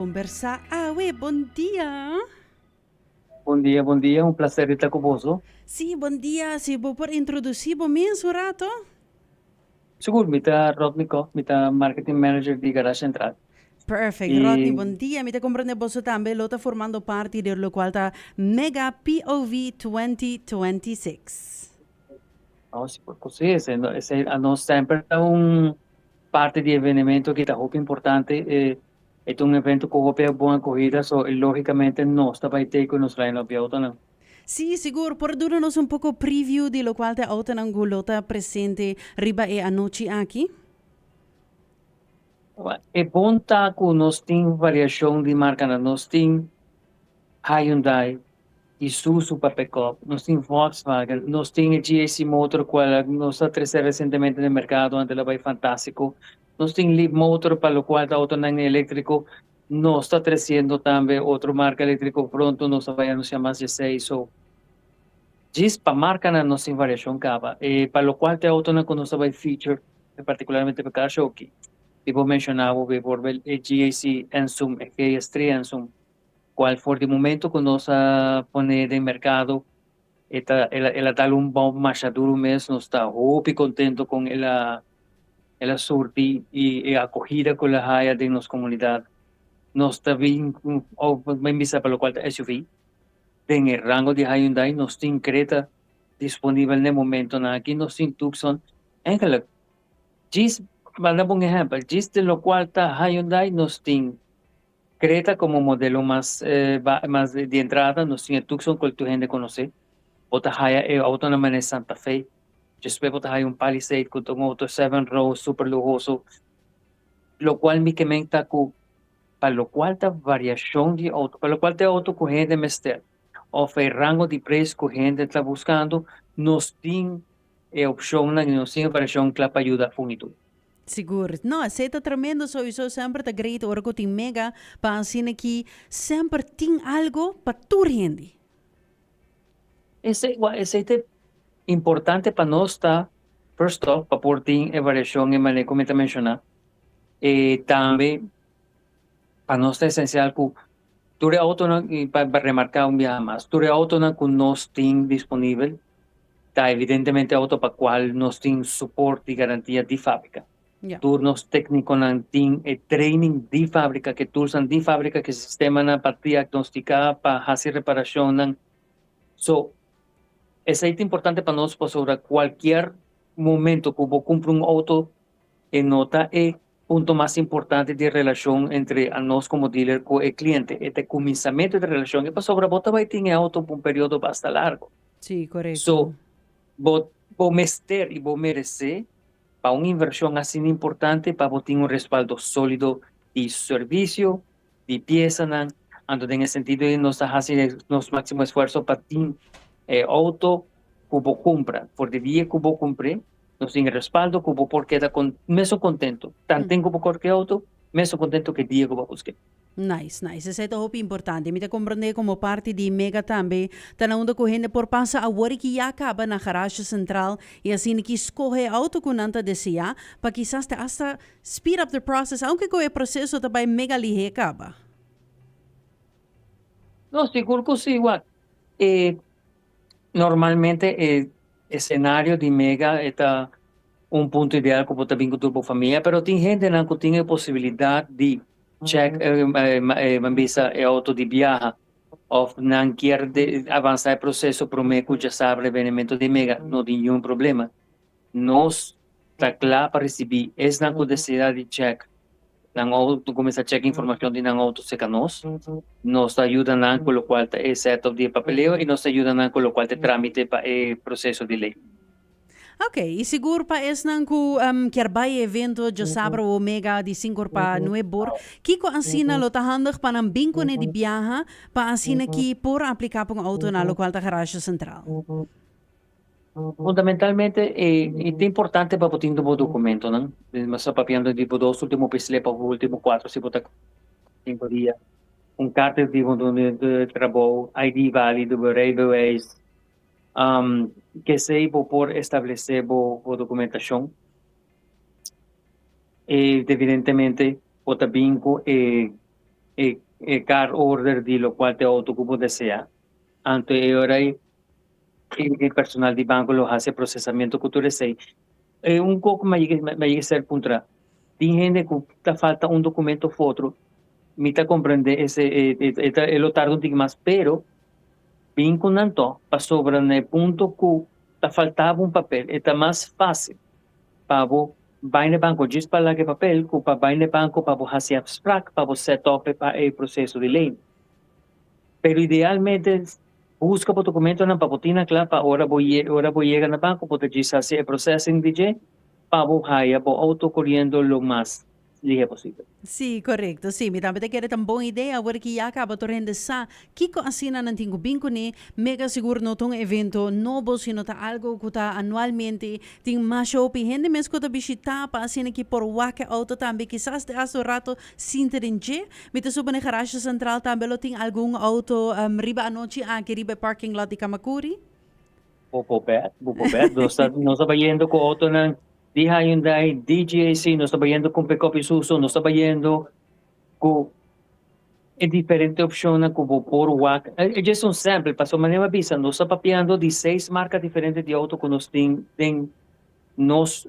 Combersa awe, bon dia. Bon dia, bon dia, un placer di ta cu boso. Sí, bon dia, si bo por introduci bo mes un rato. Sigur, mi ta Rodney Kock, mi ta Marketing Manager di Garage Central. Perfect, Rodney, bon dia, mi ta comprende boso tambe lo ta formando parti di locual ta Mega POV 2026. No, sigur cu si, esey nos semper ta un parti di evenemento ki ta hopi importante. E ta un evento ku hopi a bon akohida, so lógikamente nos ta bai tei ku nos line-up di outonan. Sí, sigur. Por duna nos un poko preview di lokual ta e outonan ku lo ta presente riba e anochi aki? E bon ta ku nos tin variashon di markanan. Nos tin Hyundai, Isuzu pa pickup, nos tin Volkswagen, nos tin e GAC Motor kual nos a trese resientemente na e merkado anto el a bai fantástiko. Nos tin Leapmotor pa locual ta autonan electrico. Nos ta treciendo tambe otro marca electrico pronto, nos ta bay anuncia mas di esey. So, djis pa marcanan nos tin variacion caba. E pa locual ta e autonan cu nos ta bay feature, particularmente pa car show aki, di bo menciona bo bijvoorbeeld e GAC Ensum, e GS3 Ensum, cual for di momento cu nos a pone den mercado e ta el a dal un bom masha duro mes. Nos ta hopi contento con el a El a surti y e acogida cu el a haya den nos comunidad. Nos ta bin of bin bisa pa locual ta SUV den e rango di Hyundai nos tin Creta disponibel n'e momentonan aki, nos tin Tucson. Eigenlijk djis manda bo un ehempel, djis den locual ta Hyundai nos tin Creta como modelo mas mas di entrada, nos tin e Tucson cual tur hende conoce, bo ta haya e autonan manera Santa Fe. Despues bo ta haya un Palisade cu ta un auto seven row super luhoso, locual mi ke men ta cu pa locual ta variacion di auto, pa locual ta e auto cu hende mester of e rango di prijs cu hende ta buscando, nos tin e opcionnan y nos tin e variacion cla pa yuda un y tur. Sigur. No, esey ta tremendo sowiso semper ta great ora cu tin Mega pa asina ki semper tin algo pa tur hende. Esey, esey ta importante pa nos ta, first off, pa por tin e variacion e manera cu mi ta menciona, e tambe pa nos ta esencial cu tur e autonan, y pa remarca un biaha mas, tur e autonan cu nos tin disponibel ta evidentemente auto pa cual nos tin support y garantia di fabrica. Tur nos tecniconan tin e training di fabrica, ke toolsnan di fabrica, ke sistemanan pa diagnostica, pa haci reparacionnan. So, esey ta importante pa nos pasobra cualkier momento cu bo cumpra un auto e no ta e punto mas importante di relacion entre anos como dealer cu e cliente, e ta e cuminsamento di relacion e pasobra bo ta bay tin e auto pa un periodo basta largo. Sí, corecto. So, bo bo mester y bo merece pa un inversion asina importante pa bo tin un respaldo solido di servicio, di piesanan, anto den e sentido ei nos ta hasi nos máximo esfuerso pa tin e auto ku bo kumpra, for di dia ku bo kumpr'é nos tin e respaldo ku bo por keda kon mesun kontento, tanten ku bo kòrta e auto mesun kontento ku e dia ku bo a busk'é. Nice, nice. Esei ta hopi importante. Mi ta komprendé komo parti di Mega tambe ta na unda ku hende por pasa awor i ki ya kaba na Garage Central i asina ki skohe e auto ku nan ta deseá pa kisas te asta Speed up the process, aunke ku e proseso ta bai mega lihé kaba. No, sigur ku si, wak. E normalmente e esenario di mega e ta un punto ideal ku bo ta bin ku tur bo famia, pero tin hendenan ku tin e posibilidat di check e bisa e auto di biaha of nan kier avansa e proseso prome ku djasabra e benemento di mega, no tin niun problema. Nos ta kla pa risibí esnan ku desea di chèk nan outo, kuminsá chèk informashon di nan outo serka nos. Nos ta yuda nan ku lokual ta e setup di e papeleo i nos ta yuda nan ku lokual ta e trámite pa e proseso di lei. Ok, i sigur pa esnan ku kier bai e evento djasabra o mega di sinkor pa nuebor, kiko asina lo ta handig pa nan bin kuné di biaha pa asina ki por apliká pa un outo na lokual ta Garage Sentral? Fundamentalmente e ta importante pa bo tin bo documentonan. Nos ta papiando di bo dos ultimo payslip of bo ultimo cuatro si bo ta cinco dia. Un carta di bo trabou, ID valido, bo rijbewijs. Kesey bo por establece bo documentacion. E evidentemente bo ta bin cu e. E car order di loke ta e outo ku bo deseá. Anto e ora e personal di banko lo hasi prosesamentu ku tur esei. E un poko m'a ser puntrá. Tin hende ku ta falta un dokumento òf otro. Mi ta komprondé esei, e lo tarda un tiki mas, pero bin ku nan to pasobra na punto ku ta faltaba un papel, ta mas fásil pa bo bai na banko djis pa laga papel ku pa bai na banko pa bo hasi afspraak, pa bo set up pa e proseso di lei. Pero idealmente buska bo dokumentonan pa bo tin nan kla pa ora bo yega na banko bo ta djis hasi e processing di dje pa bo haya bo outo koriendo lo mas lihé posibel. Si, korekto. Si, mi tambe ta kere ta un bon idea, awor ku ya kaba tur hende sa kiko asina nan tin ku bin kuné. Mega sigur no ta un evento nobo, sino ta algu ku ta anualmente tin mas hopi hende mes ku ta bishitá pa asina ku por wak e outo tambe, kisas te hasta un rato sinta den dje. Mi ta suponé Garage Sentral tambe lo tin algun outo riba anochi aki riba parking lot di Camacuri. Bo por bet, bo por bet. Nos ta bayendo ku outonan di Hyundai, di GAC, nos ta bayendo ku pick-up Isuzu, nos ta bayendo ku e diferente opshonnan ku bo por wak. E just un sample, paso manera bisa, nos ta papiando di seis marka diferente di outo ku nos tin den nos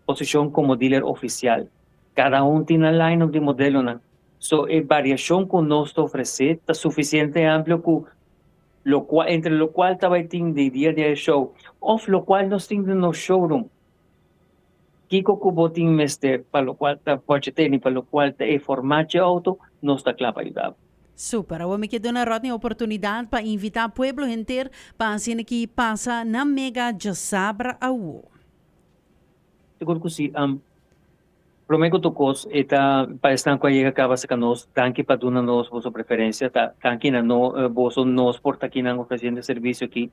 posishon komo dealer ofisial. Kada un tin un line-up di modelonan. So, e variashon ku nos ta ofresé ta sufisiente amplio ku lokual, entre lokual ta bai tin di dia di show òf lokual nos tin den nos showroom. Kiko ku bo tin mester pa lokual ta budget pa lokual ta e formato outo, nos ta kla pa yuda. Super. Awor mi ke duna Rodney oportunidat pa invitá pueblo henter pa asina ku pasa na Mega djasabra awo. Sigur ku si. Promé ku tur kos, ta pa esnan ku a yega kaba serka nos, danki pa duna nos boso preferensia, ta danki na no, boso nos por ta akinan ofresiendo servisio aki.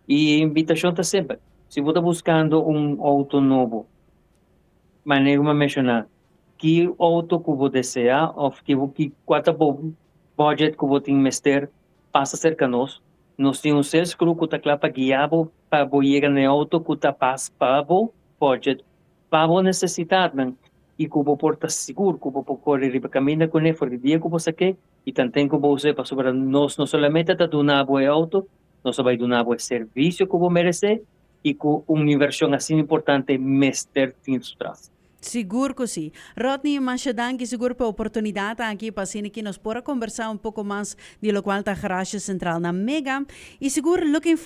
E invitashon ta simpel. Si bo ta buskando un outo nobo, manera ku mi a menshoná, ki outo ku bo deseá òf ki kua ta bo budget ku bo tin mester, pasa serka nos. Nos tin un sales crew ku ta kla pa guia bo pa bo yega na e outo ku ta pas pa bo budget, pa bo nesesidatnan i ku bo por ta sigur ku bo por kore riba kaminda kuné for di dia ku bo sak'é i tanten ku bo us'é, pasobra nos no solamente ta duna bo e outo, nos ta bai duna bo e servisio ku bo meresé i ku un invershon asina importante mester tin su tras. Sigur ku si. Rodney, masha danki sigur pa e oportunidat aki pa asina ku nos por kombersá un poko mas di lokual ta Garage Sentral na Mega. I sigur looking